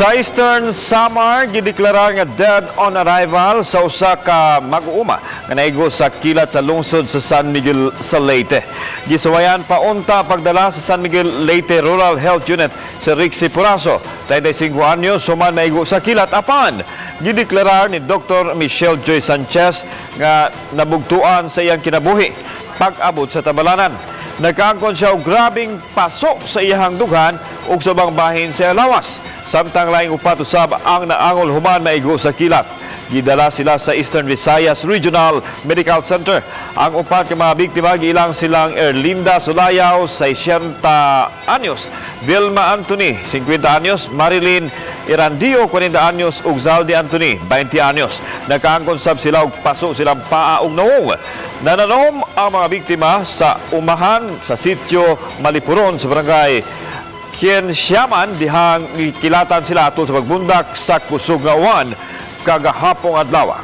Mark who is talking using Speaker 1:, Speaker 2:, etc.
Speaker 1: Sa Eastern Samar, gideklarar nga dead on arrival sa usa ka mag-uuma nga naigo sa kilat sa lungsod sa San Miguel sa Leyte. Gisuwayan paunta pagdala sa San Miguel Leyte Rural Health Unit si Rixie Puraso, 35 anyos, human maigo sa kilat, apan gideklarar ni Dr. Michelle Joy Sanchez nga nabugtuan sa iyang kinabuhi pag-abot sa tabalanan. Nakaangkon siya og grabing paso sa iyahang dughan ug sa ubang bahin sa lawas. Samtang laing upat usab ang naangol human maigo sa kilat. Gidala sila sa Eastern Visayas Regional Medical Center. Ang upat ka mga biktima giilang silang Erlinda Sulayaw, 60 anyos, Vilma Anthony, 50 anyos, Marilyn Irandio, 40 anyos, ug Zaldi Anthony, 20 anyos. Nakaangkon sab sila og paso silang paa ug nawong. Nananom ang mga biktima sa umahan sa sitio Malipuron sa barangay Kiensyaman dihang gikilatan sila atol sa pagbundak sa kusog nga uwan kagahapong adlaw.